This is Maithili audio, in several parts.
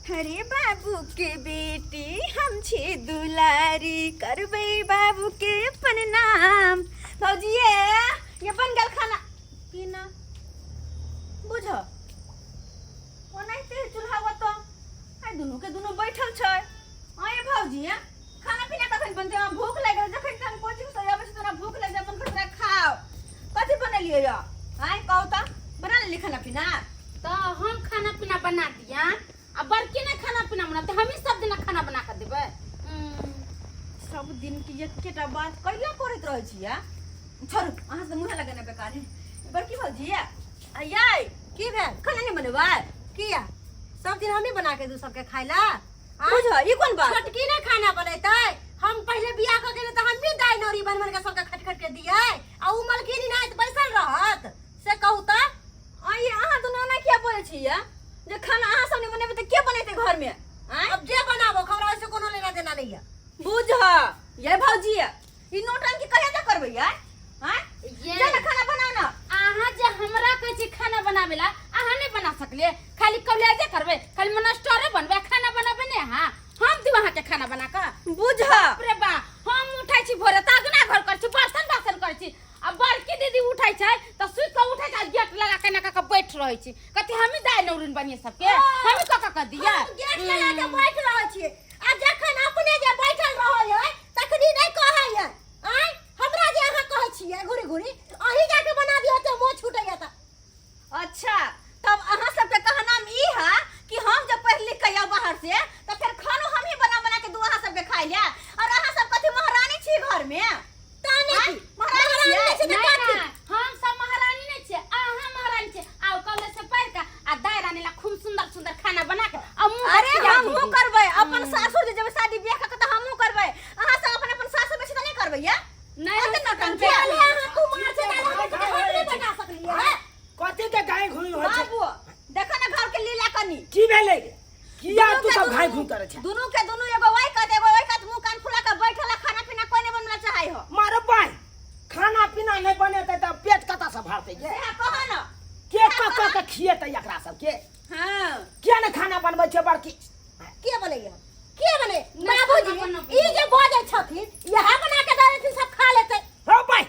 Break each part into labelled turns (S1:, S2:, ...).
S1: अरे बाबू के बेटी हम छी दुलारी, करबै बाबू के अपन नाम। भौजिए, ये बन गेल खाना पीना। बुझ ओनाहिते चूल्हा ओतऽ आइ दुनू के दुनू बैठल छै। आये भौजी, खाना पीना कखन बनतै? हमरा भूख लागि गेल। जखन हम कोचिंग से आबै छी तऽ हमरा भूख लागि जाइ, मन करत खाओ। कथी बनेलियै यऽ आइ? कहू तऽ, बना लेली खाना पीना?
S2: तऽ हम खाना पीना बना दिया आ बड़की नहि खाना पीना बनाते, हमही सब दिना खाना बना कऽ देबै।
S1: सब दिन के एकेटा बात कैला करैत रहै छियै? छोड़ू, अहाँ से मुँह लगेना बेकार है। बड़की भौजी आयै।
S3: की भेल?
S1: खाना नहीं बनेबै?
S3: किया, सब दिन हमही बना के दू सबके खाय ला?
S1: बुझ, ई कोन बात?
S3: छोटकी ने खाना बनेतै? हम पहिले बियाह कऽ गेलै तऽ हमही दाइ नौरी बन बन के सबके खट खट के दियै आ उ मलकिनी नाइत बैसल रहत, से कहू तऽ।
S1: आइए, अहाँ दुनू एना किया बोलै छियै जे खाना अहाँ सब नहि बनेबै तऽ के बनेतै घरमे? आँय?
S3: अब जे बनाबो, हमरा ओहिसे कोनो लेना देना नहीं है।
S1: बुझ ये भौजी, ई नौटंकी कहिया तक करबै यार? आँय?
S2: ये
S1: जा ना खाना बनाओ ना।
S2: अहाँ जे हमरा कहै छी खाना बनाबै ला, अहाँ नहि बना सकलियै? खाली कॉलेजे करबै, खाली मास्टरे बनबै, खाना बनाबै नहि अहाँ? हम दियौ अहाँके खाना बना कऽ?
S1: बुझ।
S2: बाप रे बा, हम उठै छी भोरे तऽ अगना घर करै छी, बर्तन बासन करै छी आ बड़की दीदी उठै छै तऽ सुति कऽ उठै छै आ गेट लगा के एना कऽ कऽ बैठ रहै छी। कथी हमही दाइ नौरिन बनिए सबके? हमही कऽ कऽ कऽ दियै?
S3: हम गेट लगा के बैठ रहल छियै आ जखन अपने जे बैठल रहै है तखनी नहि कहै है। आँय, हमरा जे अहाँ कहै छियै घुरी घुरी, अहीं जाके बना दियौ तऽ मोह छूटैया तऽ।
S1: अच्छा, तब अहाँ सबके कहना में ई है कि हम जब पढ़ लिख के आउ बाहर से तो फिर खानो हम ही बना बना के दू अहाँ सबके खाइ ले, और अहाँ सब कथी महारानी छी घर में?
S3: ताने
S1: आँय?
S3: की?
S1: महारानी
S3: महारानी
S1: छियै?
S3: नहि छै तऽ
S2: नहीं,
S3: कथी?
S2: नहीं, हम सब महारानी नहीं छियै, अहाँ महारानी छियै। आउ कॉलेज से पढ़ के आ दाइ रानी ला खूब सुंदर सुंदर खाना बना के आ मुंह
S1: अरे
S2: खिया
S1: हमहूँ
S2: दीदी।
S1: करबै अपन सासुर जे जेबै शादी बियाह कऽ के तऽ हमहूँ करबै। अहाँ सब अपन अपन सासुर में छी तऽ नहि करबै या?
S2: नहीं,
S1: ओते
S2: हम
S1: नौटंकी।
S2: करबै।
S3: अरे अहाँ कुमार छै तऽ अहाँ के हम नहि बना सकलियै है।
S4: कथी के गाय घुई होइ छै?
S1: बाबू, देखो ना घर के लीला कनी।
S4: की भेलै? किया
S1: दुनू
S4: तू
S1: के
S4: सब
S1: दुनू-
S4: घाय घुई करै छै?
S1: दुनू के दुनू एगो वाई कत एगो वाई कत मुंह कान फुला के बैठल आ खाना पीना कोई नहीं बनना चाहे हो।
S4: मारो बाय, खाना पीना नहि बनेतै तऽ पेट कतऽ से भरतै ये?
S1: सेहा कह ना।
S4: के कऽ कऽ के खिएतै एकरा सबके?
S1: हाँ।
S4: किया ने खाना बनबै छै बड़की?
S3: के बनैया? के बने?
S2: नहि,
S3: बाबूजी,
S2: खाना बनबै।
S3: ई जे बजै छथिन इएह बना के दऽ देथिन, सब खा लेतै।
S4: हौ भाई,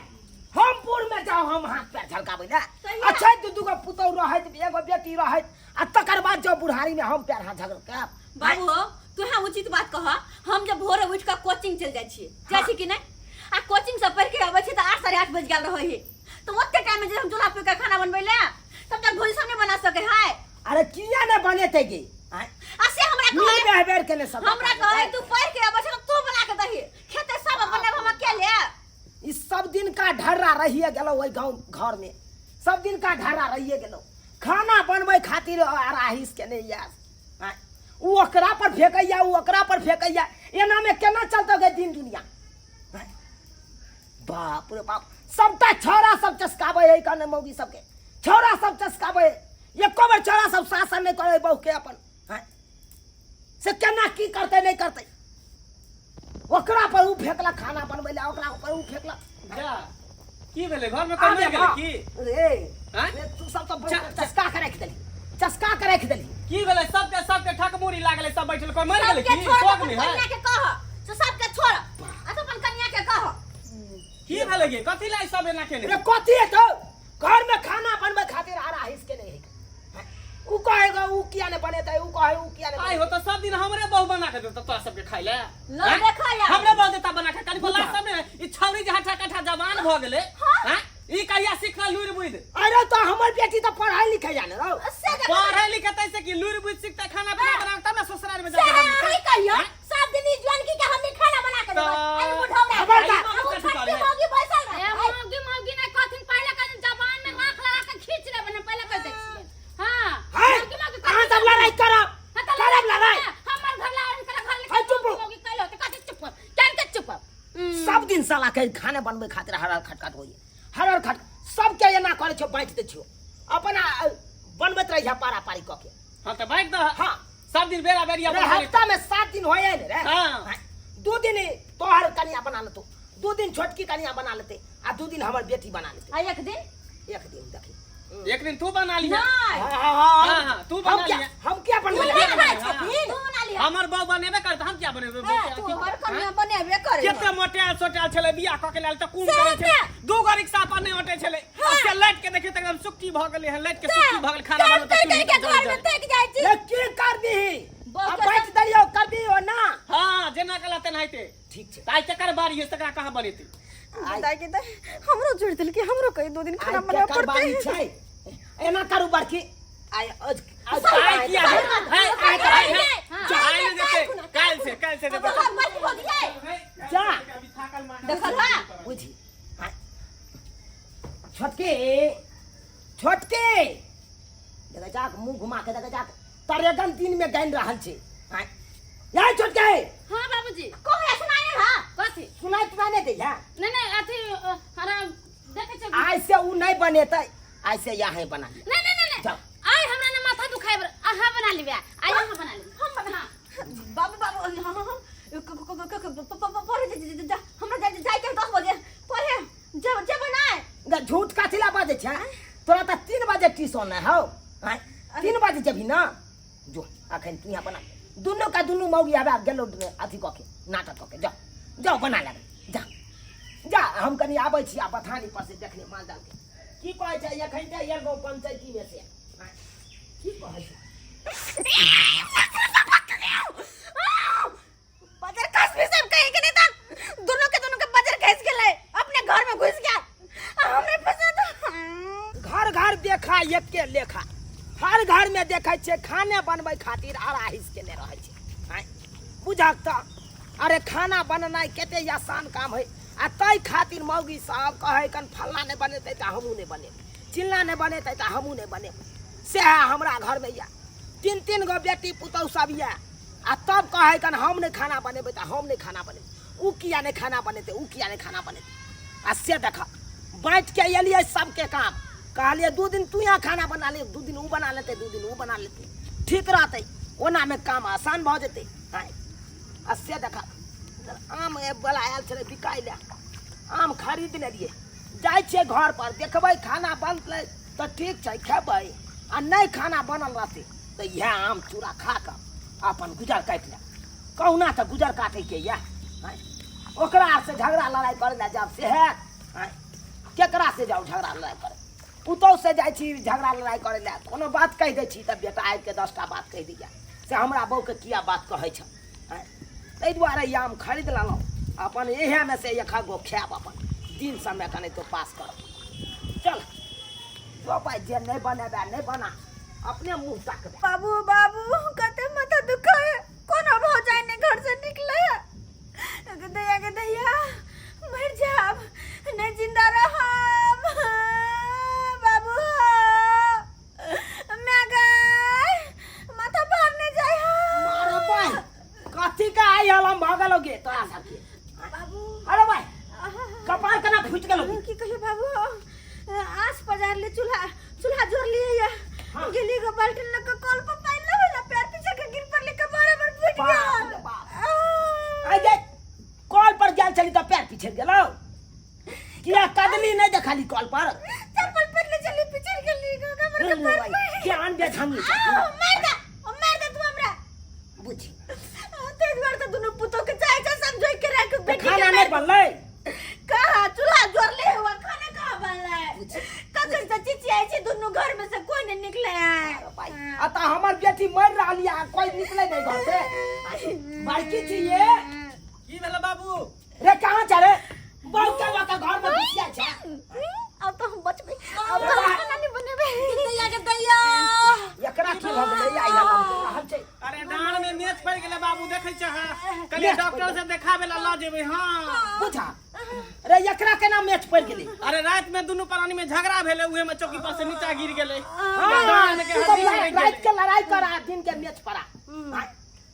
S4: हम बूढ़ में जाओ, हम हाथ पैर झलकाबै ने।
S1: सही है।
S4: अच्छा, दू दू गो पुतहु रहैत, एगो बेटी रहैत आ तकर बाद जब बुढ़ारी में हम पैर हाथ झलकायब।
S1: बाबू हो, तू हाँ उचित बात कह। हम जब भोरे उठ के कोचिंग चल जाइ छियै, जाइ छी कि नहि? आ कोचिंग से पढ़ के अबै छी तऽ 8 8:30 बज गेल रहै है, तऽ ओते टाइम में जे हम चूल्हा पे के खाना बनबै ले, तब तक भोजी सब नहीं बना सके है।
S4: अरे किया ने बनेतै गे? आँय?
S1: आ से हमरा
S4: नींद
S1: कहे
S4: में हबेर के ने सब
S1: हमरा कहे तू पढ़ के अबै छै तऽ तू बना के दही, खेते सब बनाब हम अकेले।
S4: ई सब दिन का ढर्रा रहिए गेलो ओहि गाँव घर में, सब दिन का ढर्रा रहिए गेलो। खाना बनबै खातिर आराहिस के नहीं यार। आँय? उ ओकरा पर फेंकैया, उ ओकरा पर फेंकैया, एना में केना चलतौ गे दिन दुनिया? आँय? बाप रे बाप, सबटा छौड़ा सब चसकाबै है कने मौगी सबके, छौड़ा सब चसकाबै है। एको बेर छौड़ा सब शासन नहि करै बहू के अपन। आँय? से केना की करतै नहि करतै, ओकरा पर उ फेंकलक खाना बनबै लए, ओकरा पर उ फेंकलक।
S5: जा, की भेलै घर में? कोई मरि गेलै की?
S4: रे।
S5: आँय?
S4: रे, तू सब तऽ चसका के राखि देलही, चसका के राखि देलही।
S5: की भेलै? सबके सबके ठकमुरी लागलै, सब बैठल, कोई मरि गेलै
S1: सबके
S5: की
S1: छोड़,
S5: शोक
S1: अपन
S5: में है?
S1: कन्या के कह, से सबके छोड़ आ तो अपन कन्या के कह।
S5: की भेलै गे? कथी लाई सब एना केने?
S4: रे कथी हेतौ, घर में खाना बनबै खातिर आरा हिस के नहीं है। उ कहेगा उ किया ने बनेतै, उ कहे उ किया ने।
S5: आइ हो तऽ सब दिन हमरे बहू बना के देता तोरा सबके खाइ ले?
S1: ल
S5: आँय?
S1: देखा यार।
S5: हमरे बहू देता बना के, कनिको लाज सब ने। ई छौरी जे हठा कठा जवान भऽ गेलै आँय? ई कहिया सिखल लुरि बुद्धि?
S4: अरे तो हमर बेटी तो पढ़ाई लिखे जाने रहो।
S1: से देखा।
S5: पढ़े लिखे तैसे की लुरि बुद्धि सिखतै खाना पीना बनाबै तब ने ससुराल में
S3: से
S5: जाके बनतै।
S3: अहीं कहियौ, सब दिन ई जुअनकी के हमनी खाना बना के देबै, अरे बुढ़ौरा
S4: खबरदार।
S3: आ उ छोटकी मौगी बैसल
S2: ए
S3: रहतै।
S2: मौगी मौगी नहीं कहथिन, पहले कहथिन जबान में राख लगा के खींच लेबै ना, पहले कह दै छियै। हाँ,
S4: है,
S2: मौगी मौगी
S4: अहाँ सब लड़ाई करब।
S2: हाँ, तऽ
S4: करब लड़ाई।
S2: हमर घर ला हुनकर घर ले।
S4: है, चुप रहो।
S2: मौगी कहलो तऽ कथी चुप हो? केन के चुप हो?
S4: सब दिन साला के खाना बनबै खातिर हर हर खटखट होइए, हर हर खट सबके एना करै छौ, बाँटि दै छियौ अपन आ, बनबैत रहिहे पारा पारी कऽ के।
S5: हाँ तऽ बाँटि दह।
S4: हाँ।
S5: सब दिन बेरा बेरी
S4: रे
S5: अपन
S4: हफ्ता में 7 दिन होए ने रे।
S5: हाँ।
S4: 2 दिन तोहर कनिया बना लेतौ, 2 दिन छोटकी कनिया बना लेतै आ 2 दिन हमर बेटी बना लेतै।
S2: आ एक दिन?
S4: एक दिन देखी,
S5: एक दिन तू बना लिहा।
S1: नहीं।
S4: हाँ, हाँ, हाँ,
S5: हाँ, हाँ, तू बना
S4: हम क्या
S5: लिहा।
S4: हम क्या बनबै
S3: तू
S4: लए?
S3: खाइ छथिन?
S1: तू
S5: हमर बहू बनेबे करत, हम किया बनेबे बहू के?
S1: तोहर कनिया बनेबे करे।
S5: केते मोटायल सोटायल छलै, बियाह कऽ के लायल तऽ कोन करै छलै, दू गो रिक्शा पर नहि अटै छलै। आ से लाइट के देखियौ तऽ एकदम सुक्की भऽ गेलै हन, लाइट के सुक्की भऽ गेल, खाना
S3: काम
S5: बनबै
S3: कर
S5: तऽ
S3: कर के घर में तक जाइ छी।
S4: ले की कर दीही?
S1: बहू
S4: आ
S1: के
S4: बाँटि देलियौ, कर दियौ ना।
S5: हँ, जेना कला तेनाहिते।
S4: ठीक छै।
S5: तऽ आइ केकर बारी है, तकरा कहाँ बनेतै?
S1: दाइ के दाइ, हमरो जोड़ि देलकै, हमरो कही 2 दिन खाना
S4: आइ
S1: बनबऽ
S4: केकर बारी
S1: पड़तै।
S4: छै? एना करू बड़की, आइ आज आज
S5: आइ किया
S4: आइ-
S5: है? है, आइ तऽ आइ है। आइ नहि जेतै, काल्हि से, काल्हि से जेतै।
S3: बस भऽ गेलै।
S4: जा।
S1: देखल हा।
S4: बुझी आइ। छोटकी, छोटकी, देखै जाक मुँह घुमा के देखै जाक, तरेगन दिन में गानि रहल छै। आइ यार छोटकी।
S2: हाँ बाबूजी।
S3: कोहरा सुनाए हा?
S2: कथी?
S4: सुनाइ तुनाइ नहि दैया?
S2: नहीं नहीं, अथी हमरा देखै छै।
S4: आइ से उ नहि बनेतै, आइ से यहाँ बना लिअ।
S2: नहीं नहीं नहीं।
S4: जाओ।
S2: आइ हमरा ने माथा दुखाय बर, अहाँ बना लेबै, आइ अहाँ बना लेबै।
S1: हम बना, बाबू बाबू, हाँ हाँ हाँ, पढ़े जा, जा, हमरा जाय जाय के 10 बजे पढ़े जब जब बनाए।
S4: ग झूठ कथी ला बाजै छै? तोरा तऽ 3 बजे ट्यूशन है हौ। आँय, 3 बजे जेबही ना? जो अखन तू यहाँ बना, दुनू का दुनू मौगी आबे गेलो अथी कऽ के, नाटक कऽ के। जाओ जाओ, बना लगे, जा जा। हम कनी आबै छी आ बथानी पर से देखले माल जाल के की कहै छै। एखन तऽ एगो पंचायती में से आँय, की कहै छै?
S1: बजर खस भी सब कहीं के नहीं था, दोनों के दोनों के बजर घिस गेलै, अपने घर में घुस गया आ हमरे फंसा तो।
S4: घर घर देखा एके लेखा, हर घर में देखै छियै खाने बनबै खातिर आराहिस केने रहै छै। आँय, बुझक तऽ, अरे खाना बनेनाइ कते आसान काम है, आ ताहि खातिर मौगी सब कहै कन फल्ला नहि बनेतै तऽ हमहूँ नहि बनेबै, चिल्ला नहि बनेतै तऽ हमहूँ नहि बनेबै। सएह हमरा घरमे यऽ, 3-3 गो बेटी पुतहु सब यऽ, आ तब कहै कन हम नहि खाना बनेबै तऽ हम नहि खाना बनेबै, उ किया नहि खाना बनेतै, उ किया नहि खाना बनेतै। आ से देख, बाँटि के एलियै सबके काम, कहलियै 2 दिन तू यहाँ खाना बना ले, 2 दिन उ बना लेतै, 2 दिन उ बना लेतै, ठीक रहतै, ओनामे काम आसान भऽ जेतै। आँय, आ से देख, आम बला आयल छलै बिकाय लए, आम खरीद लेलियै, जाइ छियै घर पर, देखबै खाना बनतै तऽ ठीक छै खेबै, आ नहि खाना बनल रहतै तऽ इएह आम चूड़ा खा कऽ अपन गुजर काटि लेब। कहुना तऽ गुजर काटैके यऽ। आँय, ओकरा आरसँ झगड़ा लड़ाइ करै लए जायब से हैत? आँय, केकरा से जाउ झगड़ा लड़ाइ करै? पुतहु से जाइ छी झगड़ा लड़ाइ करै लए, कोनो बात कहि दै छी तऽ बेटा आबिके 10टा बात कहि दैया से हमरा बहूके किया बात कहै छ। आँय, ताहि दुआरे ई आम खरीद लेलहुँ, अपन इएहमे से एक गो खायब, अपन दिन समय कनाहितो पास करब। चल जो भाइ, जे नहि बनेबै नहि बना, अपने मुँह ताकबै।
S1: बाबू बाबू, कते माथा दुखाए, कोनो भौजाई ने घर से निकले है। गे दैया, गे दैया, मर जाब, नहीं जिंदा रहब। बाबू, मैं गए, माथा फाड़ने जाय।
S4: मारे भाई, कथी का आई हलम भऽ गेलौ गे तोरा सबके?
S1: बाबू।
S4: अरे भाई, कपार केना फुटि गेलौ गे?
S1: की कहियो बाबू, आस पजार ले चूल्हा चूल्हा जोड़ लिए या गेली गो बाल्टी लग के कल पर पानी लगे ला, पैर पीछे के गिर पड़ले के बराबर फूट
S4: बाप
S1: गेल।
S4: रे बाप। आइ गे, कल पर गेल छली तऽ पैर पीछे गेलौ किया? कदली नहि देखली कल पर?
S1: चप्पल पहनले चली, पीछे गेली गो कमर के पैर पर।
S4: केहन बेढंगी छै।
S1: आ, मार दे, मार दे तू हमरा।
S4: बुझी।
S1: ताहि दुआरे तऽ दुनू पुतोह के चाहे छै सब जोड़ि के राख
S4: तऽ
S1: बेटी के।
S4: खाना नहि बनलै?
S1: कहाँ चूल्हा जोड़ले हुआ, खाना कहाँ बनलै? कखन से चिचियाइ छै दुनू, घर में से कोई नहीं निकले है।
S4: अरे भाई, आ तऽ हमर बेटी मरि रहल यऽ, कोई निकले नहि घर से। बड़की छी ये।
S5: की भेलै बाबू?
S4: रे, कहाँ जा रे? बहुत के लऽ कऽ घर में घुसिया छै।
S1: अब तो हम बचबै, अब तो हम खाना नहीं बनेबै।
S3: दैया के दैया।
S4: एकरा की भऽ गेलै? आइ हलम रहल छै।
S5: अरे, डाँड़ में मेच पड़ि गेलै बाबू, देखै छै अहाँ, कहलियै डॉक्टर से देखाबे ला लऽ जेबै। हाँ।
S4: बुझा रे, एकरा केना मैच पड़ि गेलै?
S5: अरे, राति में दुनू प्राणी में झगड़ा भेलै, उहे में चौकी पर से नीचा गिर गेलै।
S4: हाँ,
S5: डाँड़ में के
S4: तू सब
S5: हड्डी निकलि
S4: राति
S5: गेलै।
S4: के लड़ाई कर आ दिन के मैच पड़ा।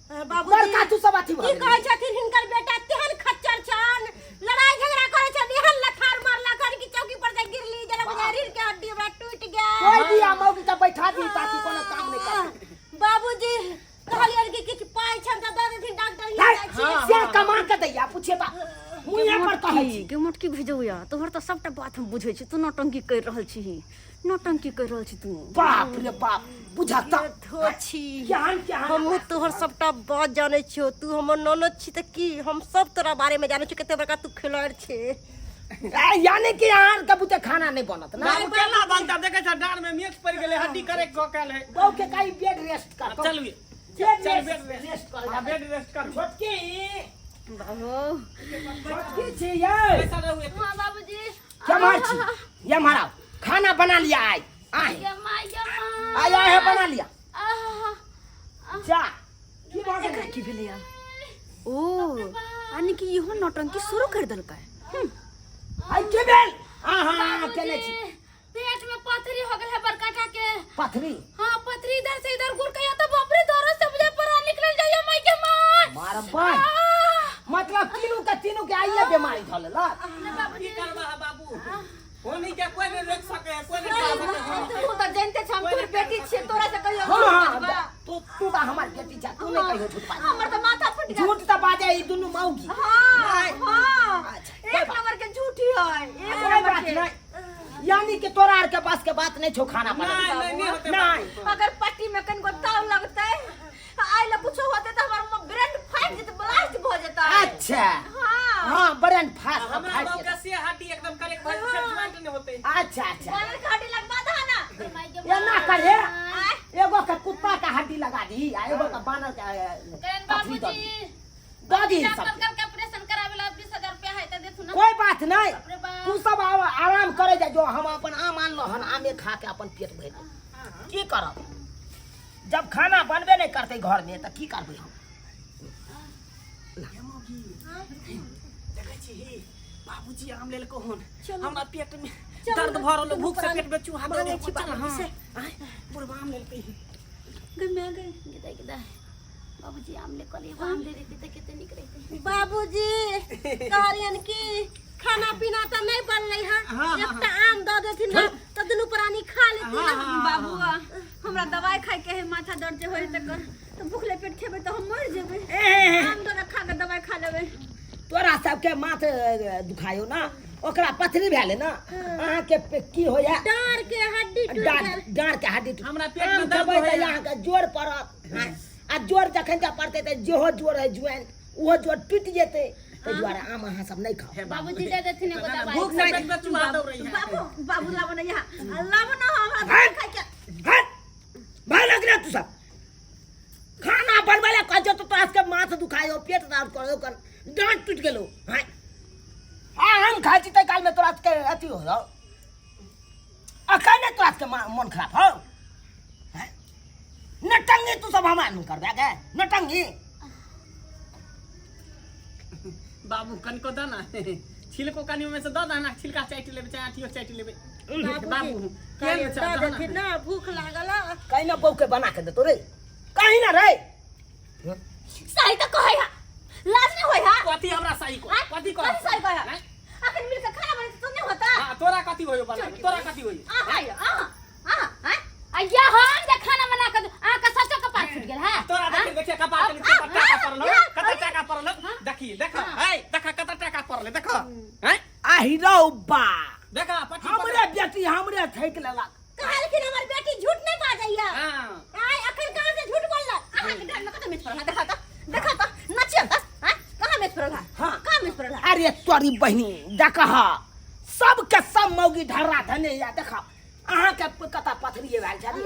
S3: बाबूजी।
S4: बड़का तू सब अथी भऽ
S3: की
S4: गेली।
S3: कहै छथिन, हिनकर बेटा तेहन खच्चर छन, लड़ाई झगड़ा करै छन, एहन लथार मारलक हन कि चौकी पर से गिरली, जेना बुझाय रीढ़ के हड्डी हमरा टूटि गेल।
S4: कोई दिया मौगी के बैठा दी ताकि कोनो काम नहीं कर सके।
S3: बाबूजी, कहलियनि कि किछु पाइ छनि तऽ दऽ देथिन, डॉक्टर
S4: नहीं,
S3: हिनका छी।
S4: से कमा के दैया, पूछिए ता मुँहे पर कहै छी।
S1: गे मोटकी भेजौया, तोहर तऽ सबटा बात हम बुझै छी। तू नौटंकी करि रहल छीही, नौटंकी करि रहल छी तू।
S4: बाप रे बाप, बुझत
S3: ये धो छी।
S4: केहन केहन।
S3: हमहूँ तोहर सबटा बात जानै छियौ। तू हमर ननद छी तऽ की, हम सब तोरा बारे में जानै छियौ, कते बड़का तू खिलाड़ छे।
S4: यानी कि अहाँ के बुते खाना नहीं बनत ना?
S5: बाबू, केना बनता? देखै छ, डाँड़ में मेच पड़ि गेलै, हड्डी करे कऽ कैल है।
S4: बहू के कहीं बेड रेस्ट कर।
S5: चलू।
S4: बेड
S5: चल,
S4: रेस्ट,
S5: बेड रेस्ट।
S4: रेस्ट कर।
S5: हाँ, बेड रेस्ट कर।
S4: छोटकी,
S1: बाबू।
S4: छोटकी छी ये।
S5: पैसा रहू एक।
S2: हाँ बाबूजी।
S4: क्या मार छी ये? मारा खाना बना लिया। आय आय।
S2: गे माय, गे माय।
S4: आय आय है, बना लिया।
S2: आह,
S4: जा, की भऽ गेलै?
S1: की भेलैया? ओ यानी कि इहो नौटंकी शुरू कर देलकै।
S4: आइ के भेल? हाँ, केने छी?
S2: पेट में पथरी हो गेल है बड़का टा के।
S4: पथरी?
S2: हाँ, पथरी इधर से इधर गुड़ के तो बाप रे, दर्द से मुझे परा निकल जाइए माई के माँ।
S4: मारब। मतलब तीनू के आइए बीमारी धऽ लेलक।
S5: की करबा है बाबू, होनी के कोई नहीं रोक सके है, कोई नहीं कर सके है।
S1: तू तऽ जानते छ, हम तोहर बेटी छियै, तोरा से कहियो
S4: हाँ
S1: झूठ
S4: हाँ
S1: बजबा?
S4: तू तू तऽ हमर बेटी छ, तू नहीं कहियो झूठ बाज।
S1: हमर तऽ माथा फुटि गेल।
S4: झूठ तऽ बाजे ई दुनू मौगी।
S1: हाँ हाँ।
S4: अच्छा, कोई
S1: एक
S4: बात-
S1: नंबर के झूठी है, एक
S4: कोई
S1: नंबर
S4: बात
S1: के।
S4: नहीं, यानी कि तोरा आर के पास के बात नहीं छौ खाना
S5: नहीं,
S4: बनावे।
S5: नहीं, नहीं होते।
S4: नहीं।
S1: अगर पट्टी में कनिको ताव लगतै, आइ ला कुछो होतै तऽ हमर ब्रेन फाटि जेतै, ब्लास्ट भऽ जेतै।
S4: अच्छा।
S1: हाँ।
S4: हाँ, ब्रेन फास्ट
S5: हमरा
S4: फाट
S5: बाबू
S4: जेतै।
S5: के से हड्डी एकदम करेक्ट भऽ जेतै, ज्वाइंट नहीं होते।
S4: अच्छा।
S1: बानर के हड्डी लगवा दह ना।
S4: ये ना करे, एगो के कुत्ता का हड्डी लगा दी आ एगो के बानर के
S2: करण
S4: पथरी दऽ दी।
S2: बाबूजी।
S4: दऽ दी
S2: डॉक्टर
S4: सब।
S2: कल के ऑपरेशन करावे ला 20,000 रुपया है त देथु ना।
S4: कोई बात नहीं।
S2: बाप रे बाप।
S4: तू सब आराम करे जा, जो हम अपन आम आनलो हन, आमे खा के अपन पेट भरि लेब। की करब, जब खाना बनबे नहीं करते घर में तऽ की करबै हम?
S5: देखै छी, बाबूजी आम लेलको हन। हमरा पेट में दर्द भऽ रहल, भूख से पेट में चूहा दे।
S3: मांगै छी बाबूजी से।
S5: बुढ़वा आम लेलकै।
S1: गै माय गै।
S2: गिदा गिदा, बाबूजी आम ले कल आम ले रहते त कते निक रहते।
S3: बाबूजी कहलियन कि खाना पीना तऽ नहि बनलै हँ, एकटा आम दऽ देथिन ने तऽ दुनू प्राणी खा लेती ना।
S1: बाबू, हमरा दवाई खाय के है, माथा दर्द जे होय तकर, तऽ भूखले पेट खेबै तऽ हम मरि जेबै। आम दऽ दे, खा के दवाई खा लेबै।
S4: तोरा सबके माथ दुखायो ना, ओकरा पथरी भेलै ना, अहाँके की होइया?
S3: डाँर के हड्डी टूटि गेल।
S4: डाँर के हड्डी
S5: हमरा पेट में
S4: आम
S5: दर्द
S4: खेबै तऽ
S5: होइया।
S4: अहाँके जोर पड़त। हाँ, आ जोर जखन जा पड़तै तऽ जेहो जोर है ज्वाइंट, ओहो जोर टूटि जेतै। ताहि दुआरे आम अहाँ सब नहि खाउ।
S2: बाबूजी दे देथिन एगो दवाई।
S5: भूख से पेट में चूहा दौड़ै है।
S1: बाबू, बाबू, लाबो ना यहाँ, लाबो ना, हमरा दवाई खाय के।
S4: हट भाई, लग रहा तू सब खाना बनबै लए कहै छौ तऽ तोरा सबके माथ दुखायो, पेट दर्द करो, कर डाँट टूटि गेलो। हाँ, आ हम खाइ छी ताहि कालमे तोरा सबके अथी हो जाओ आ कहने तोरा सबके मन खराब हौ। हैं? नटंगी तू सब हमरा नहीं करबे गे नटंगी।
S5: बाबू, कनिको दऽ ना छिलको, कनि ओहिमे से दऽ दह ना, छिलका चाटि लेबै चाहे आठियो चाटि लेबै। बाबू, केहन छै?
S3: दऽ
S5: दह ना।
S3: देथिन ना, भूख लागल हँ।
S4: कहीं ना बहू के बना के देतो रे, कहीं ना रे।
S1: सही तऽ कहै हा, लाज नहीं होय हा?
S5: कथी हमरा सही को?
S1: आँय?
S5: कथी
S1: कथी सही कहै हा?
S5: आँय?
S1: अखन मिल के खाना बनेतै तऽ नहीं होता?
S5: हाँ, तोरा कथी होयो बना, तोरा कथी होयो?
S1: आहा यौ, आहा आहा, आँय?
S2: अय्या, हम जे खाना बना के अहाँ के सचो कपार फूटि गेल है।
S5: तोरा देखी, देखिए कपार के नीचे कत टाका पड़ल हो, कत टाका पड़ल हो। देखी, देख ए, देख कत टाका पड़ल, देख हैं।
S4: आहि रौ बा।
S5: देख पट्टी।
S4: हमरे बेटी हमरे ठकि लेलक।
S3: कहलखिन हमर बेटी झूठ नहीं बाजैया।
S5: हां।
S3: आय अखन कहाँ से झूठ बोललक?
S1: अहाँ के डाँड़ में कतऽ मेच पड़ल हा? देखा तऽ, देखा तऽ, नचियौ तऽ, आँय? कहाँ मेच पड़ल हा?
S4: हाँ।
S1: कहाँ मेच पड़ल हा?
S4: अरे तोरी बहिनी, देखह सबके सब मौगी ढर्रा धने या। देख, अहाँके कतऽ पथरी भेल छै रे?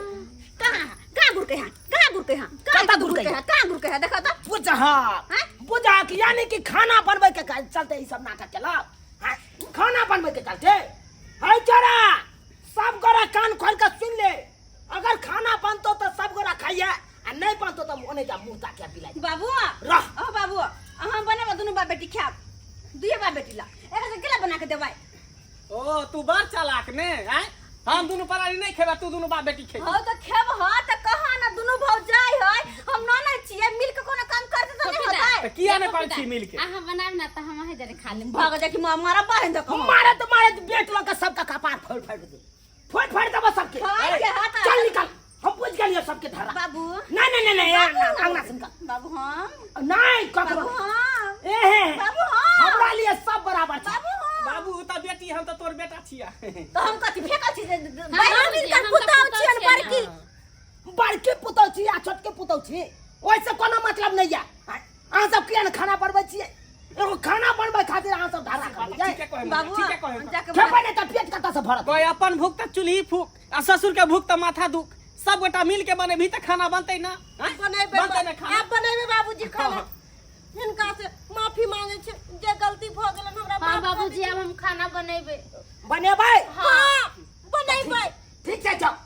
S1: कहाँ कहाँ गुड़के हा, कहाँ गुड़के हा, कहाँ
S4: कतऽ गुड़कै?
S1: गुड़के हा, कहाँ गुड़के हा? देखा तऽ।
S4: बुझह बुझह, यानी कि खाना बनबै के चलते ई सब नाटक केलक। हाँ, खाना बनबै के चलते है। चोरा सब गोरा कान खोल के सुन ले, अगर खाना बनतो तो सब गोरा खाइए आ नहीं बनतो तो ओने जा मुंह ताके पिलाई।
S1: बाबू।
S4: रह।
S1: ओ बाबू, अहाँ बनेबा, दुनू बाप बेटी खायब, दुइये बाप बेटी ला एकरा से केला बना के देबै।
S5: ओ तू बड़ चालाक ने आय, हम दुनू परानी नहीं खेबा, तू दुनू बाप बेटी खेबी।
S1: हौ तऽ खेब ह तऽ कहा ना, दुनू भौ जाय है, हम ननद छियै, मिल के कोनो काम करते तऽ नहीं होतै?
S5: तऽ किया नहि करै छी मिल के?
S2: अहाँ बनायब ना तऽ हम अहीं जरे खा लेब।
S1: भाग जा कि मारा बाहिन दऽ कहो।
S4: मारे तो मारे, बेट लऽ के सबका कपार फोड़ फोड़ दे, फोड़ फोड़ देबो सबके।
S1: फोड़ के हाथ।
S4: चल निकल, हम बुझ गेलियो सबके धरा।
S1: बाबू।
S4: नहीं नहीं नहीं नहीं, अंगना से निकल।
S1: बाबू हम
S4: नहीं ककरो।
S1: बाबू हम
S4: एहे
S1: बाबू हम
S4: हमरा लिए सब बराबर छै।
S5: बाबू उ तऽ बेटी हम तऽ तोर बेटा छिया
S1: तऽ हम कथी फेकल छी जे
S2: हाँ,
S3: हम हिनकर
S2: हम तऽ
S3: पुतहु
S2: पुतहु
S3: छियनि
S2: छियनि।
S3: बड़की
S4: बड़की पुतहु छी आ छोटकी पुतहु छी ओहिसँ कोनो मतलब नहि यऽ अहाँ सब किया ने खाना बनबै छियै एगो खाना बनबै खातिर अहाँ सब धरा करै
S5: ठीके
S4: छै
S5: कहै
S1: बाबू
S5: ठीके कहै
S1: जाके
S4: खेबै नहि तऽ पेट कतऽ से भरत
S5: कोई अपन भूख तऽ चूल्ही फूक आ ससुर के भूख तऽ माथा दुख सब गोटा मिल के बनेबही तऽ खाना बनतै ना आँय?
S3: बनेबै
S5: बनतै ना खाना
S3: आब बनेबै बाबूजी खाना
S5: हाँ।
S3: हिनका से माफी मांगे छी जे गलती भऽ गेलन हमरा
S2: हाँ
S3: माफ कऽ
S2: बाबूजी अब हम खाना बनेबे
S4: बनेबै
S3: हाँ बनेबै
S4: ठीक छै जाओ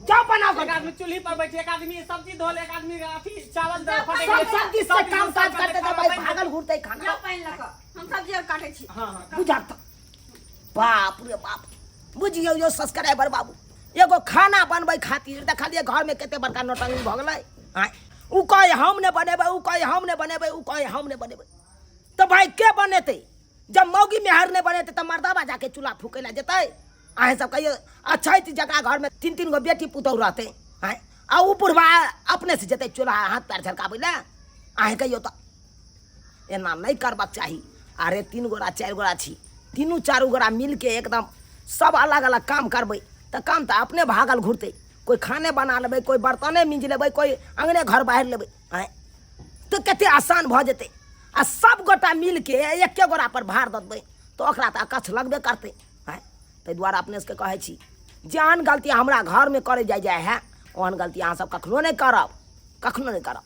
S4: जाओ बनाओ
S5: एक आदमी चूल्ही पर बैठे एक आदमी सब्जी धोल एक आदमी अथी चावल दे फटे
S4: सब सब्जी से काम काज करते तऽ भाई भागल घुरते खाना
S1: जाओ पानि लऽ कऽ हम सब्जी आर काटै छी
S5: हाँ हाँ
S4: बुझक तऽ बाप रे बाप बुझियौ यौ सब्सक्राइबर बाबू एगो खाना बनबै खातिर देखलियै घरमे कते बड़का नौटंकी भऽ गेलै आँय उ कहै हम नहि बनेबै उ कहै हम नहि बनेबै उ कहै हम नहि बनेबै तऽ भाई के बनेतै जब मौगी मेहर नहि बनेतै तऽ मर्दाबा जाके चूल्हा फूकै लए जेतै अहेँ सब कहियौ अछैत जकरा घरमे तीन तीन गो बेटी पुतहु रहतै आँय आ उ बुढ़बा अपनेसँ जेतै चूल्हा हाथ पैर झरकाबै लए अहेँ कहियौ तऽ एना नहि करबाक चाही अरे तीन गोरा चारि गोरा छी तीनू चारू गोरा मिलके एकदम सब अलग अलग काम करबै तऽ काम तऽ अपने भागल घुरतै कोइ खाने बना लेबै कोइ बर्तने मिंज लेबै कोइ अङ्गने घर बाहर लेबै आँय तऽ कते आसान भऽ जेतै आ सब गोटा मिलके एके गोरा पर भार दऽ देबै तऽ ओकरा तऽ अकछ लगबे करतै आँय ताहि दुआरे अपने सबके कहै छी जेहन गलती हमरा घरमे करै जाइ जाइ है ओहन गलती अहाँ सब कखनो नहि करब कखनो नहि करब